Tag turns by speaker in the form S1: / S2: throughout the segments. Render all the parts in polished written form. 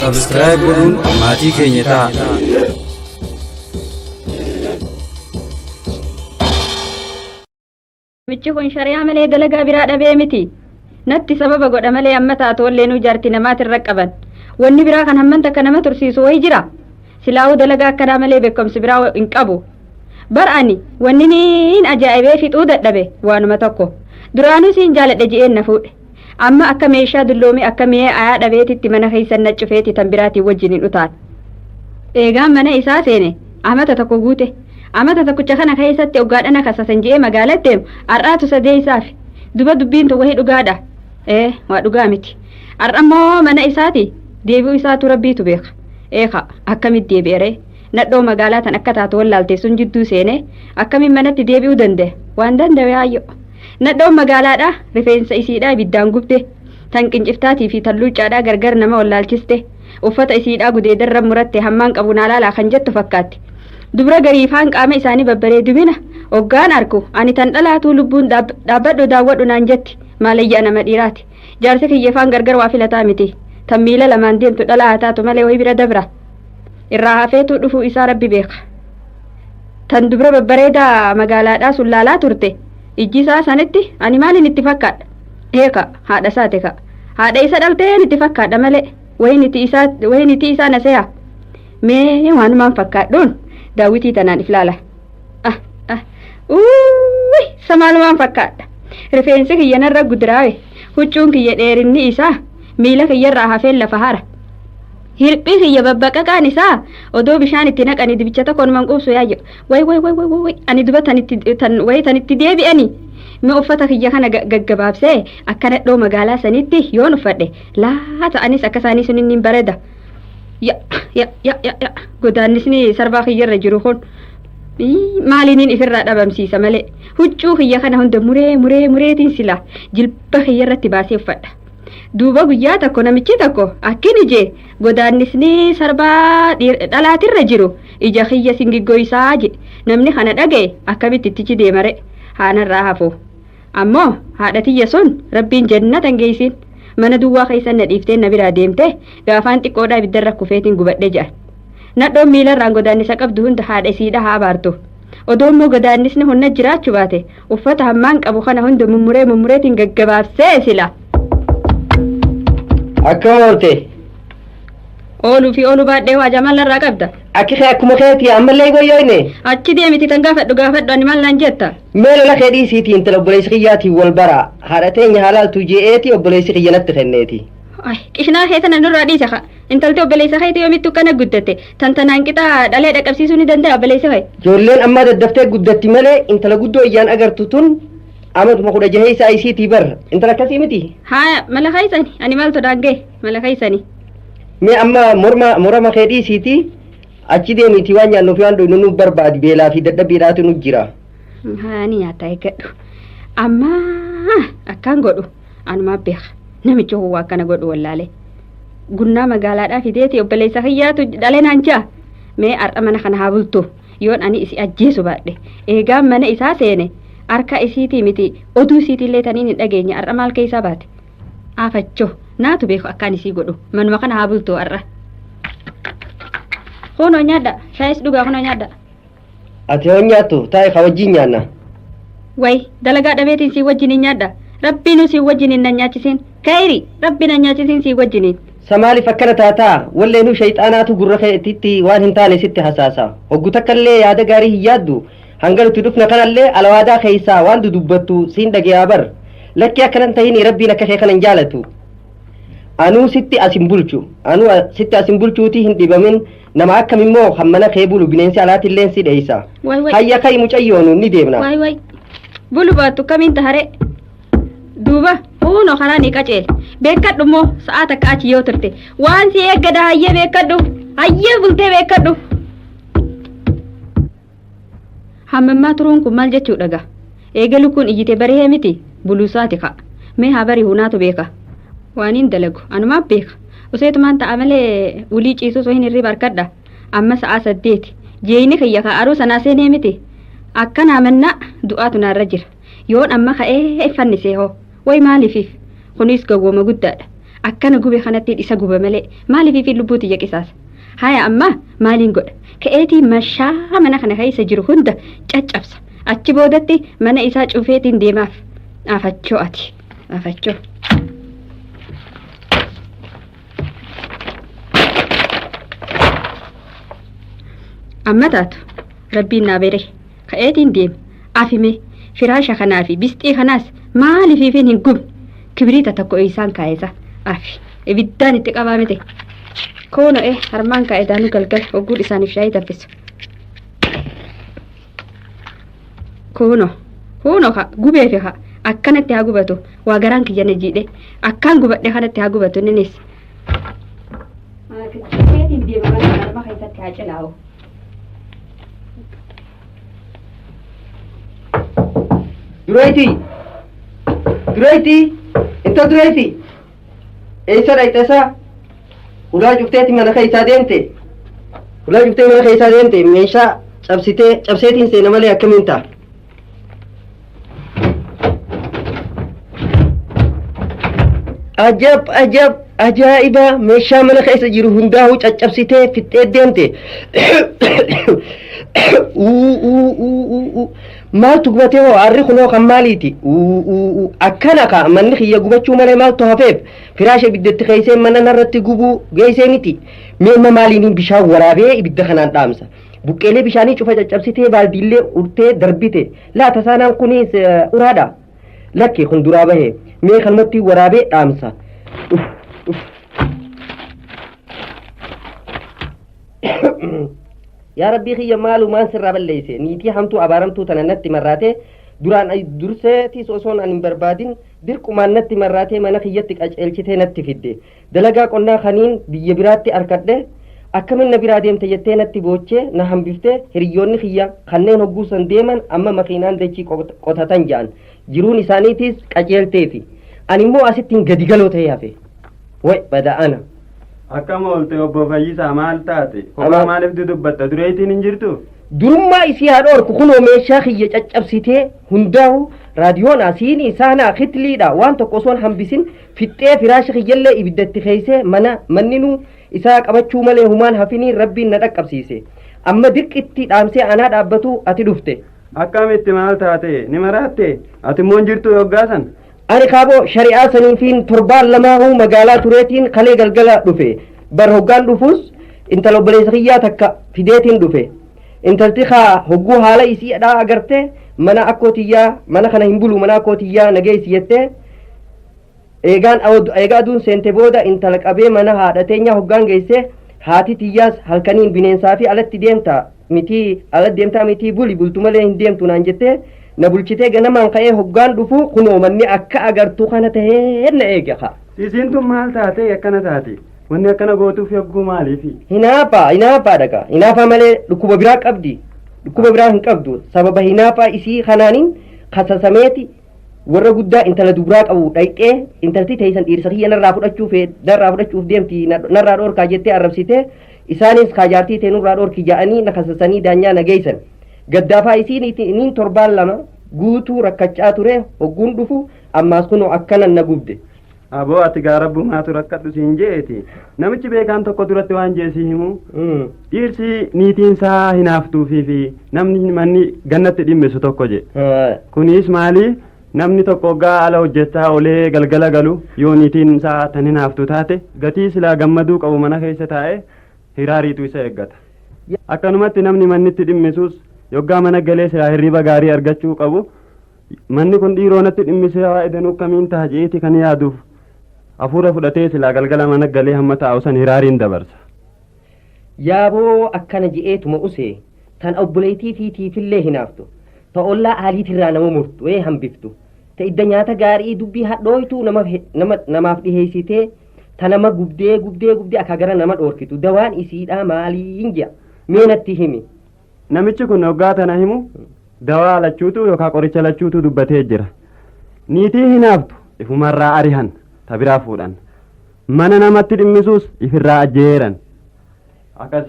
S1: Subscribe godhuun maatii keenya ta'a.
S2: Namichi kun shari'aa malee dalagaa biraa dhabee miti. Natti sababa godha malee amma taatoollee nuu jaarti namaatirra qaban. Wanni biraa kan hamman takka nama tursiisu wayi jira. Silaa'uu dalagaa akkanaa malee beekumsi biraa hin qabu. Bar ani wanni niin ajaa'ibee fixuu dadhabe waanuma tokko. Duraanuu siin jaaladhe ji'een na fuudhe. Amma akka meeshaa dulloomee akka mi'ee ayaa dhabeetitti mana keessan na cufeeti tan biraatiin wajjin hin utaan. Eegaan mana isaa seene amata tokko guute. Amata tokkicha kana keessatti hoggaadhana kasasan ji'ee magaalatti deemu har'aatu sadeessaaf. Duba dubbiin tun wahii dhugaadha. Ee waa dhugaa miti. Har'ammoo mana isaati deebi'uu isaatu rabbiitu beeka. Eeka akkamitti deebi'ere? Nadhoo magaalaa tan akka taatu wallaalte sun jidduu seenee akkamiin manatti deebi'uu danda'e? Waan danda'e haayyo. Nadhoon magaalaadha rifeensa isiidhaa ibiddaan gubde. Tan qinciftaatii fi tan luuccaadhaa gargar nama wallaalchiste. Uffata isiidhaa gudeedarra muratte hammaan qabu naa laalaa kan jettu fakkaatti. Dubra gariifaan qaama isaanii babbareedumina hoggaan arku ani tan dhalaatuu lubbuun dhaabbadhu daawwadhu naan jetti maalayyaa nama dhiiraati. Jaarsi kiyyafaan gargar waa filataa miti. Tan miila lamaan deemtu dhalaa haa taatu malee wayii bira dabra. Irraa hafeetuu dhufuu isaa rabbi beeka. Tan dubra babbareedaa magaalaadhaa sun laalaa turte ijji isaa sanitti ani maaliin itti fakkaadha? Eeka haadha isaati ka. Haadha isa dhalteen itti fakkaadha malee wayin itti isaa na se'a. Mee waanumaan fakkaadhuun daawwitii tanaan if laala. Ah ah uuyi isa maalumaan fakkaadha. Rifeensi kiyya narra gudiraawe huccuun kiyya dheerinni isaa miila kiyyarraa hafeen lafa hara. Hirphii kiyya babbaqaqaan isaa odoo bishaan itti naqanii dibicha tokko numan quubsu yaayyo. Way way way way way ani duba tan itti tan way tan itti deebi'anii. Mee uffata kiyya kana gaggabaabsee akka nadhoo magaalaa sanitti yoon uffadhe laata anis akka isaanii sun inni bareeda. Ya ya ya ya ya godaannisni sarbaa kiyyarra jiru kun maaliiniin ifirraa dhabamsiisa malee huccuu kiyya kana hunda muree muree mureetiin sila jilba kiyyarratti baasee uffadha. Duuba guyyaa tokko namichi tokko akkin ije godaannisni sarbaa dhalaatirra jiru ija kiyya singiggoysaa jedhe namni kana dhaga'e akkamitti ittichi deemare haanarraa hafu. Ammoo haadha tiyya sun rabbiin jannatan geessin mana duwwaa keessan na dhiiftee na biraa deemte gaafaan xiqqoodhaa ibiddarra kufeetiin gubadhe jedhan. Nadhoon miilarraan godaannisa qabdu hunda haadha isiidha haa abaartu. Odoo immoo godaannisni hunna jiraachuu baate uffata hammaan qabu kana hunda mummuree mummureetiin gaggabaabsee sila.
S3: Akkam oolte?
S2: Ooluu fi ooluu baadhee waa jamal narraa qabda.
S3: Akki kee akkuma keeti ammallee goyyoyne.
S2: Achi deemiti tan gaafadhu gaafadhu ani maal naan jetta?
S3: Mee lola kee dhiisiitii intala obboleessi kiyyaatiin wal bara. Haadha teenya haalaaltu je'eeti obboleessi kiyya natti kenneeti.
S2: Ay, qishnaa kee tana nurraa dhiisa ka. Intalti obboleessa keetii yoomittu akkana guddatte tan tanaan qixa dhalee dhaqqabsiisuu ni danda'a obboleessa kee.
S3: Ijoolleen ammaa daddaftee guddatti malee intala guddoo iyyaan agartu tun amatuma kudha jahee isaa isiitii bar. Intala akkasii miti.
S2: Haa mala keessani ani maaltu daangee mala keessani.
S3: Mee amma morma morama kee dhiisiitii achi deemiitii waan nyaannuuf waan dhugnu nu barbaadi beelaa fi dadhabbiidhaatu nu jira.
S2: Haa ni nyaata eeggadhu. Amma akkaan godhu anumaa beeka. Namichi hoo akkana godhu wallaalee. Gunnaa magaalaadhaa fideeti obboleessa kiyyaatu dhalee naan ja'a. Mee har'a mana kana haa bultu yoon ani isi ajjeesu baadhe. Eegaan mana isaa seene harka isiitii miti oduu isiitiillee taniin hin dhageenye har'a maal keessaa baate. Afachoo naatu beeku akkaan isii godhu manuma kana haa bultu har'a. Kunoo nyaadha shaayis dhugaa kunoo nyaadha.
S3: Ati hoo nyaattu taa'e ka wajjin nyaanna.
S2: Way dalagaa dhabeetiin sii wajjin hin nyaadha. Rabbiinuu sii wajjin hin nyaachisiin. Kayri rabbi na nyaachisiin sii wajjiniin.
S3: Sa maaliif akkana taataa? Walleenuu shayxaanaatu gurra keetitti waan hin taane sitti hasaasa. Hoggu takka illee yaada gaarii hin yaaddu. Hanga nuti dhufna kanallee alawaadaa keessaa waan dudubbattu siin dhagayaa bar. Lakkii akkanan tahini rabbiin akka kee kana hin jaalatu. Anuu sitti as hin bulchu. Anuu sitti as hin bulchuutii hin dhibamin. Nama akkam immoo kan mana kee bulu bineensi alaatilleen si dheeysa.
S2: Way way.
S3: Hayya ka'i mucayyoonu ni deemna.
S2: Way way. Bulu baattu kamiin tahare? Duuba kunoo karaa ni qaceele. Beekadhu immoo sa'aa takka achi yoo turte waan si eeggada hayyee beekadhu. Hayyee bultee beekadhu. Hammammaa turuun kun maal jechuudha gaa? Eega lukkuun iyyite barihee miti buluusaati ka'a. Mee haa bari'u naatu beeka. Waan hin dalagu anumaaf beeka. Useetumaan ta'a malee ulii ciisus wahin hirriba harkadha. Amma sa'aa 8. Jeeyni kiyya ka aruu sanaa seenee miti. Akkanaa mannaa du'aatu naarra jira. Yoon amma ka'ee fannisee hoo. Way maaliifiif? Kunis gowwooma guddaadha. Akkana gube kanatti isa guba malee maaliif fi lubbuu tiyya qisaasa? Haya amma maaliin godha? Ka'eetii mashaa mana kana keessa jiru hunda caccabsa. Achi boodatti mana isaa cufeetiin deemaaf. Afachoo ati. Afachoo. Amma taatu rabbiin naa bere ka'eetiin deema. Afime firaasha kanaa fi bisxii kanaas maaliifiifin hin gubne kibiriita tokko isaan kaa'esa afi ibiddaan itti qabaa miti. Koono'e harmaan kaa'e daanuu galgala hogguun isaaniif shaayii danfisu. Kuno kuno ka gubeefi ka akkanatti haa gubatu waa garaan kiyya na jiidhe akkaan gubadhe kanatti haa gubatu inninis. Keetiin deema mana harma keessatti haa cilaa'u.
S3: Dureetii! Dureetii! Inta dureetii! Eessa dhaqxe isaa? Ulaa cufteeti mana keessaa deemte. Ulaa cuftee mana keessaa deemte meeshaa cabsitee cabseetiin seena malee akkamiin ta'a? Ajab ajab ajaa'iba meeshaa mana keessa jiru hundaa'uu caccabsitee fixxee deemte. Uu uu uu uu uu maaltu gubatee hoo arri kunoo kan maaliiti? Uu uu uu akkana ka manni kiyya gubachuu malee maaltu hafeef firaasha ibiddatti keessee mana narratti gubuu geessee miti. Mee amma maaliin bishaan waraabee ibidda kanaan dhaamsa. Buqqeelee bishaanii cufa caccabsitee baaldiillee urtee darbite. Laata saanaan kunis uraadha. Lakki kun duraa bahe mee kanumatti waraabee dhaamsa. Uf, uf. Yaa rabbii kiyya maalumaan sirraa balleeyse niitii hamtuu abaaramtuu tana natti marraatee duraan durseetis osoon an hin barbaadin dirqumaan natti marraatee mana kiyyatti qaceelchitee natti fidde dalagaa qonnaa kaniin biyya biraatti arkadhe akkamin na biraa deemte jettee natti boochee na hambiftee hiriyyoonni kiyya kanneen hogguu san deeman amma makiinaan dachii qotatan ja'an jiruun isaaniitis qaceelteefi ani immoo asittiin gadi galoo ta'ee hafe way bada ana.
S1: Akkam oolte obbo Fayyisaa maal taate? Kophaa maaliif dudubbatta? Dureetiin hin jirtu?
S3: Durummaa isii haa dhoorku kunoo meeshaa kiyya caccabsitee hundaa'u raadiyoonaa siinii saanaa kitliidha waan tokko osoon hambisin fixxee firaasha kiyyallee ibiddatti keeysee mana manninuu isaa qabachuu malee humaan hafinii rabbiin na dhaqqabsiise amma dirqitti dhaamsee anaa dhaabbatu ati dhufte.
S1: Akkamitti maal taate? Ni maraatte? Ati immoo hin jirtu yoggaa san?
S3: Ani kaaboo shari'aa saniifiin torbaan lamaahuu magaalaa tureetiin kalee galgala dhufe. Bar hoggaan dhufus intala obboleessa kiyyaa takka fideetiin dhufe. Intalti kaa hogguu haala isiidhaa agarte mana akkoo tiyyaa mana kana hin bulu mana akkoo tiyyaa nageessi jettee eegaan eegaa aduun seente booda intala qabee mana haadha teenyaa hoggaan geesse haati tiyyaas halkaniin bineensaa fi alatti deemta mitii alatti deemtaa mitii buli bultu malee hin deemtu naan jettee na bulchitee ganamaan ka'ee hoggaan dhufu kunoo manni akka agartuu kana tahee na eege kaa.
S1: Isiin tun maal taate akkana taate? Wanni akkana gootuuf yogguu maaliifi?
S3: Hinaafaa hinaafaa dhaga hinaafaa malee dhukkuba biraa qabdi dhukkuba biraa hin qabdu sababa hinaafaa isii kanaaniin kasasameeti warra guddaa intala dubraa qabu dhayxee intalti teessan dhiirsa kiyya narraa fudhachuuf narraa fudhachuuf deemti narraa dhoorkaa jettee arrabsitee isaanis kaajaartii tee nurraa dhoorki ja'anii na kasasanii daanyaa na geessan gaddaafaa isiin iniin torbaan lama guutuu rakkachaa ture hogguun dhufu ammaas kunoo akkanan na gubde.
S1: Aboo ati gaa rabbumaatu rakkadhu siin jeeti. Namichi beekaan tokko duratti waan jee si himu. Dhiirsi niitiin isaa hinaaftuufii fi namni manni gannatti dhimmisu tokko je. Kunis maali? Namni tokko hoggaa ala hojjechaa olee galgala galu yoo niitiin isaa tan hinaaftu taate gatii silaa gammaduu qabu mana keessa taa'ee hiraariitu isa eeggata. Akkanumatti namni mannitti dhimmisus yoggaa mana galee silaa hirriba gaarii argachuu qabu manni kun dhiiroo natti dhimmisee waa edanuu akkamiin ta'a jeeti kan yaaduuf hafuura fudhatee silaa galgala mana galee hamma taa'u san hiraariin dabarsa.
S3: Yaaboo akkana je'eetuma use tan obboleettii fiitiifillee hinaaftu ta ollaa aaliitirraa nama murtu ee hambiftu ta idda nyaata gaarii dubbii hadhooytuu nama namaaf dhiheessitee ta nama gubdee gubdee gubdee akka gara nama dhoorkitu dawaan isiidhaa maaliin je'a mee natti himi.
S1: Namichi kun hoggaa tana himu dawaa lachuutu yookaan qoricha lachuutu dubbatee jira. Niitii hinaaftu ifumarraa arihan ta biraa fuudhan. Mana namatti dhimmisuus ifirraa ajjeeran. Akkas.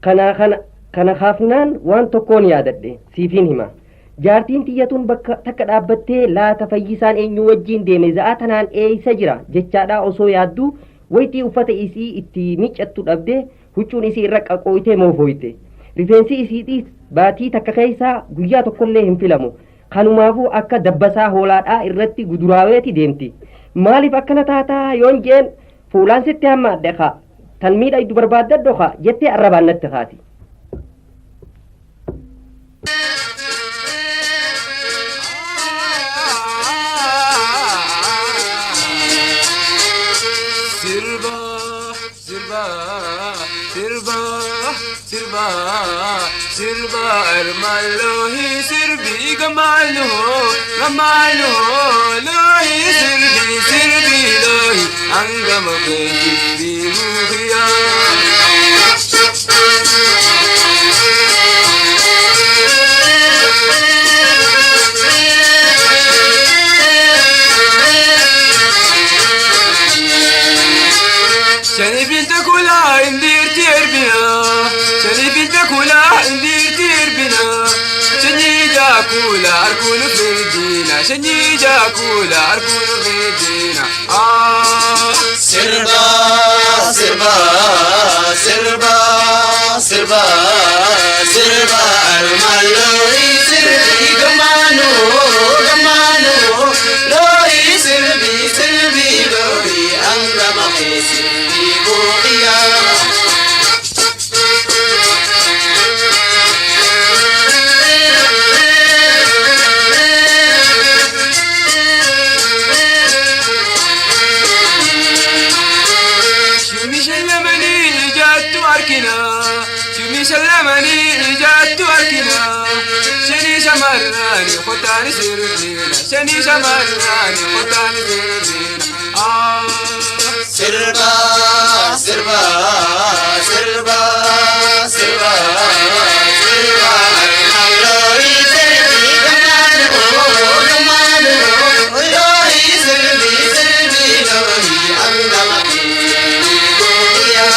S3: Kana kana kana kaafnaan waan tokkoon yaadadhe siifiin hima. Jaartiin tiyyatuun bakka takka dhaabbattee laata fayyisaan eenyu wajjiin deeme za'aa tanaan eeysa jira jechaadhaa osoo yaadduu waytii uffata isii itti miccattu dhabdee huccuun isii irra qaqooytee moofooyte. Rifeensi isiitiis baatii takka keessaa guyyaa tokkollee hin filamu. Kanumaafuu akka dabbasaa hoolaadhaa irratti guduraaweeti deemti. Maaliif akkana taataa yoon jeen fuulaan sitti hammaadhe kaa tan miidhagdu barbaaddadhu kaa jettee arrabaan natti kaati.
S4: Sirba, sirba, sirba, sirba, sirba, armalohi sirbi gamalo, gamalo, lohi sirbi, sirbi lohi, angama kejibbi muhiya. شني بنتك ولا ندير تربينا، شني بنتك ولا ندير تربينا، شني جاكولا أركون فردينا، شني جاكولا أركون فردينا. آه
S5: Sirba, sirba, sirba, sirba, sirba, armaloi sirbi gamano, gamano, loi sirbi, sirbi, loi, angama sirbi buqiya.
S4: شمي شلمني جات أركنا، شمي شلمني جات أركنا، شني شمراني خطاني سربينا، شني شمراني خطاني سربينا. آه
S5: Sirba, sirba, sirba, sirba, sirba, armaloi sirbi gamano, gamano, loi sirbi, sirbi, loi, angama sirbi goya.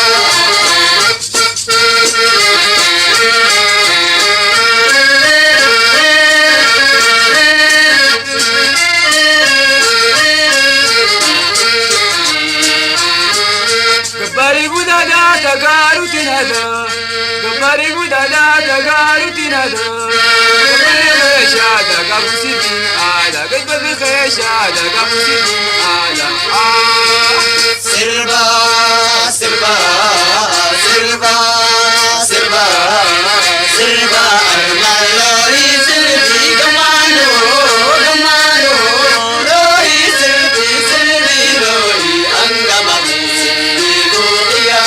S4: Gabbari gudada tagaru tinada, gabbari gudada tagaru tinada, gabbari kheshada gabusidin ala, gabbari kheshada gabusidin ala. Ah.
S5: Sirba, sirba, sirba, sirba, sirba, armaloi sirbi gamano, gamano, loi sirbi, sirbi, loi, angama sirbi goya.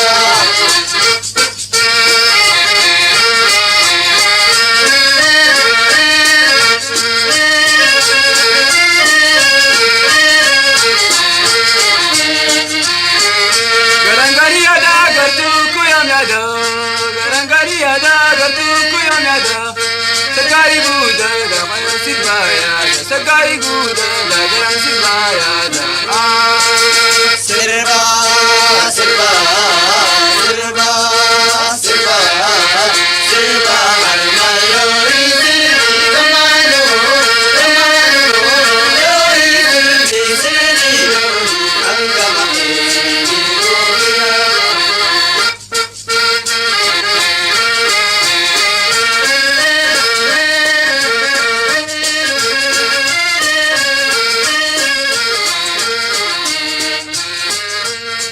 S4: Garangariyaada gartuu kuyamyaada, garangariyaada gartuu kuyamyaada, sagari guudaa garan sirbayaada, sagari guudaa garan sirbayaada. Ah.
S5: Sirba, sirba, sirba, sirba, sirba, armaloi sirbi gamano, gamano, loi sirbi, sirbi, loi, angama sirbi goya.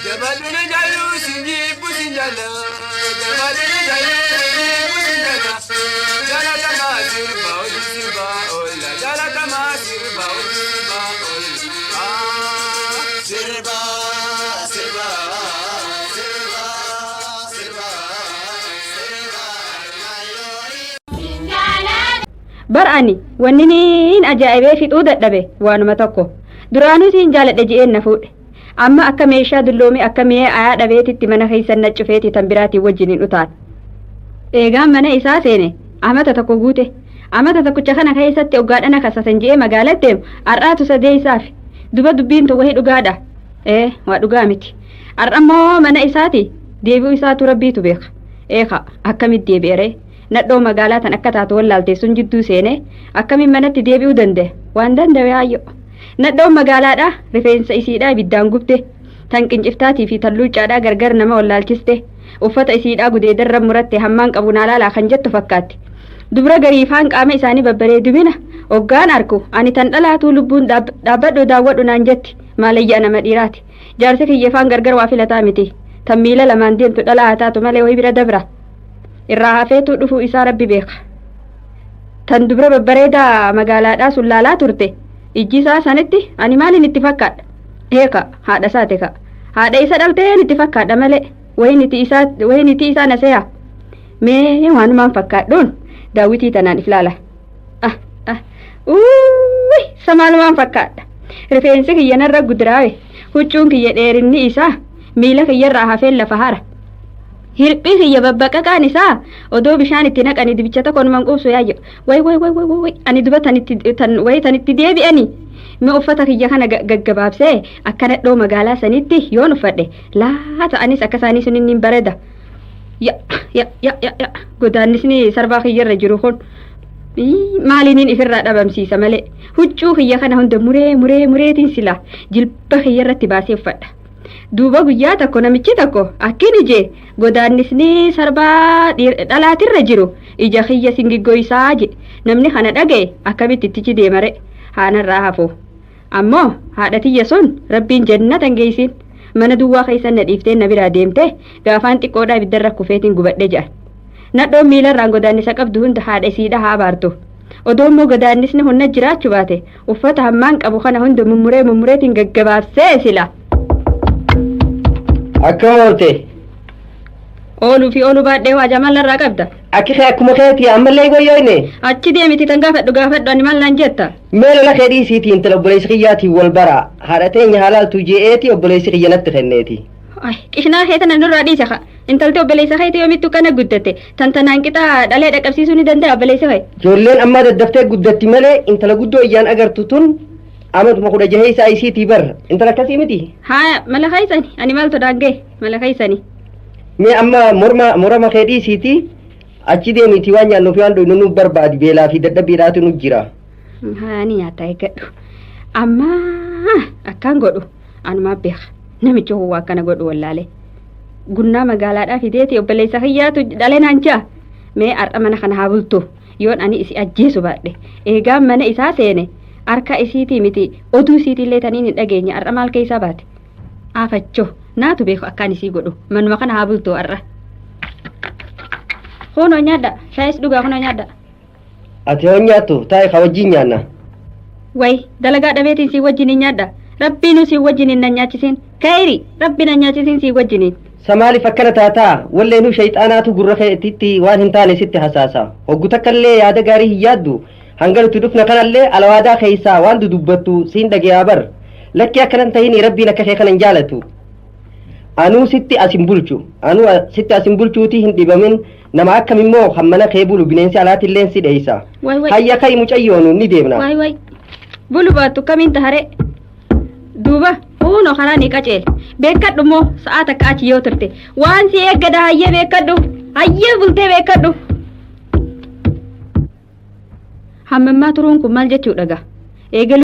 S4: Jabaluna jalu sinjibu sinjala, jabaluna jalu sinjibu sinjala, jalatama sirba oji sirba olla, jalatama sirba oji sirba olla. Ah.
S5: Sirba, sirba, sirba, sirba, sirba, armaloi.
S2: Bar ani wanni niin ajaa'ibee fixuu dadhabe waanuma tokko. Duraanuu siin jaaladhe je'een na fuudhe. Amma akka meeshaa dulloomee akka mi'ee ayaa dhabeetitti mana keessan na cufeeti tan biraatiin wajjin hin utaan. Eegaan mana isaa seene amata tokko guute. Amata tokkicha kana keessatti hoggaadhana kasasan je'ee magaalatti deemu har'aatu sadeessaaf. Duba dubbiin tun wahii dhugaadha. Ee waa dhugaa miti. Har'a immoo mana isaati deebi'uu isaatu rabbiitu beeka. Eeka akkamitti deebi'ere? Nadhoo magaalaa tan akka taatu wallaalte sun jidduu seenee akkamiin manatti deebi'uu danda'e? Waan danda'e haayyo. Nadhoon magaalaadhaa rifeensa isiidhaa ibiddaan gubde. Tan qinciftaatii fi tan luuccaadhaa gargar nama wallaalchiste. Uffata isiidhaa gudeedarra muratte hammaan qabu naa laalaa kan jettu fakkaatti. Dubra gariifaan qaama isaanii babbareedumina hoggaan arku ani tan dhalaatuu lubbuun dhaabbadhu daawwadhu naan jetti maalayyaa nama dhiiraati. Jaarsi kiyyefaan gargar waa filataa miti. Tan miila lamaan deemtu dhalaa haa taatu malee wayii bira dabra. Irraa hafeetuu dhufuu isaa rabbi beeka. Tan dubra babbareedaa magaalaadhaa sun laalaa turte ijji isaa sanitti ani maaliin itti fakkaadha? Eeka haadha isaati ka. Haadha isa dhalteen itti fakkaadha malee wayi nitii isaa na seeya. Mee waanumaan fakkaadhuun daawwitii tanaan if laala. Ah ah uuyi isa maalumaan fakkaadha. Rifeensi kiyya narra gudiraawe huccuun kiyya dheerinni isaa miila kiyyarraa hafeen lafa hara. Hirphii kiyya babbaqaqaan isaa odoo bishaan itti naqanii dibicha tokko numan quubsu yaayyo. Way way way way way ani duba tanitti tan way tanitti deebi'anii. Mee uffata kiyya kana gaggabaabsee akka nadhoo magaalaa sanitti yoon uffadhe laata anis akka isaanii sun inni bareeda. Ya ya ya ya ya godaannisni sarbaa kiyyarra jiru kun maaliinin ifirraa dhabamsiisa malee huccuu kiyya kana hunda muree muree mureetiin sila jilba kiyyarratti baasee uffadha. Duuba guyyaa tokko namichi tokko akkin ije godaannisni sarbaa dhalaatirra jiru ija kiyya singiggoysaa jedhe. Namni kana dhaga'e akkamitti ittichi deemare haanarraa hafu. Ammoo haadha tiyya sun rabbiin jannatan geessin mana duwwaa keessan na dhiiftee na biraa deemte gaafaan xiqqoodhaa ibiddarra kufeetiin gubadhe jedhan. Nadhoon miilarraan godaannisa qabdu hunda haadha isiidha haa abaartu. Odoo immoo godaannisni hunna jiraachuu baate uffata hammaan qabu kana hunda mummuree mummureetiin gaggabaabsee sila.
S3: Akkam oolte?
S2: Ooluu fi ooluu baadhee waa jamal narraa qabda.
S3: Akki kee akkuma keetii ammallee goyyoyne.
S2: Achi deemiti tan gaafadhu gaafadhu ani maal naan jetta?
S3: Mee lola kee dhiisiitii intala obboleessi kiyyaatiin wal bara. Haadha teenya haalaaltu je'eeti obboleessi kiyya natti kenneeti.
S2: Ay, qishnaa kee tana nurraa dhiisa ka. Intalti obboleessa keetii yoomittu kana guddatte. Tan tanaan qixa dhalee dhaqqabsiisuu ni danda'a obboleessa kee.
S3: Ijoolleen ammaa daddaftee guddatti malee intala guddoo iyyaan agartu tun amatuma kudha jahee isaa isiitii bar. Intala akkasii miti.
S2: Haa mala keessani ani maaltu daangee mala keessani.
S3: Mee amma morma morama kee dhiisiitii achi deemiitii waan nyaannuuf waan dhugnu nu barbaadi beelaa fi dadhabbiidhaatu nu jira.
S2: Haa ni nyaata eeggadhu. Amma akkaan godhu anumaa beeka. Namichi hoo akkana godhu wallaale. Gunnaa magaalaadhaa fideeti obboleessa kiyyaatu dhalee naan jaa. Mee har'a mana kana haa bultu. Yoon ani isi ajjeesu baadhe. Eegaan mana isaa seene harka isiitii miti oduu isiitiillee taniin hin dhageenye har'a maal keessaa baate. Aafachoo naatu beeku akkaan isii godhu manuma kana haa bultu har'a. Kunoo nyaadha shaayis dhugaa kunoo nyaadha.
S3: Ati hoo nyaattu taa'e ka wajjin nyaanna.
S2: Way dalagaa dhabeetiin sii wajjin hin nyaadha. Rabbiinuu sii wajjin hin nyaachisiin. Kayri rabbi na nyaachisiin sii wajjiniin.
S3: Sa maaliif akkana taataa? Walleenuu shayxaanaatu gurra keetitti waan hin taane sitti hasaasa. Hoggu takkallee yaada gaarii hin yaaddu. Hanga nuti dhufna kanallee alawaadaa keessaa waan dudubbattu siin dhagayaa bar. Lakki akkanan tahini rabbiin akka kee kana hin jaalatu. Anuu sitti as hin bulchu. Anuu sitti as hin bulchuutii hin dhibamin. Nama akkam immoo kan mana kee bulu bineensi alaatilleen si dheeysa.
S2: Way way.
S3: Hayya ka'i mucayyoonu ni deemna.
S2: Way way. Bulu baattu kamiin tahare? Duuba kunoo karaa ni qaceele. Beekadhu immoo sa'aa takka achi yoo turte. Waan si eeggada hayyee beekadhu. Hayyee bultee beekadhu. Hammammaa turuun kun maal jechuudha gaa? Eegalu